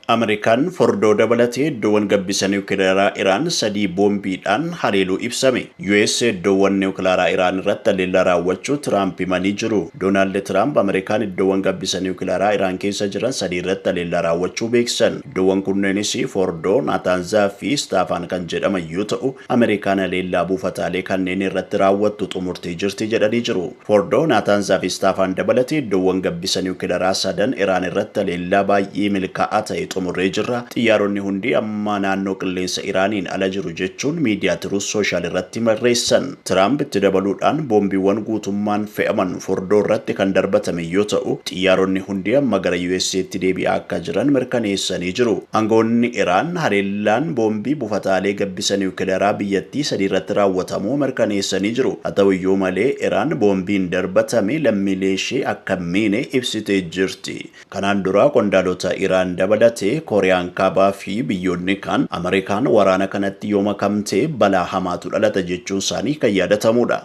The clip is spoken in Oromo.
Ameerikaan Fordoo dabalatee iddoowwan gabbisa niwukilaraa Iraan sadii boombiidhaan haleeluu ibsame. US iddoowwan niwukilaraa Iraan irratti haleellaa raawwachuu Tiraamp himanii jiru. Doonaald Tiraamp Ameerikaan iddoowwan gabbisa niwukilaraa Iraan keessa jiran sadii irratti haleellaa raawwachuu beeksisan. Iddoowwan kunneenis Fordoo, Naataanzaa fi Istaafaan kan jedhaman yoo ta'u, Ameerikaan haleellaa buufataalee kanneen irratti raawwattu xumurtee jirti jedhanii jiru. Fordoo, Naataanzaa fi Istaafaan dabalatee iddoowwan gabbisa niwukilaraa sadan Iraan irratti haleellaa baay'ee milkaa'aa ta'e xumurree jirra. Xiyyaaronni hundi amma naannoo qilleensa Iraaniin ala jiru jechuun miidiyaa Truth Social irratti barreessan. Tiraamp itti dabaluudhaan boombiiwwan guutummaan fe'aman Fordoo irratti kan darbatame yoo ta'u, xiyyaaronni hundi amma gara USAtti deebi'aa akka jiran mirkaneessanii jiru. Aangawoonni Iraan haleellaan boombii buufataalee gabbisa niwukilaraa biyyattii sadii irratti raawwatamuu mirkaneessanii jiru. Haa ta'u iyyuu malee, Iraan boombiin darbatame lammiilee ishee akka hin miine ibsitee jirti. Kanaan dura qondaalota Iraan dabalatee Kooriyaan Kaabaa fi biyyoonni kaan Ameerikaan waraana kanatti yoo makamte balaa hamaatu dhalata jechuun isaanii kan yaadatamudha.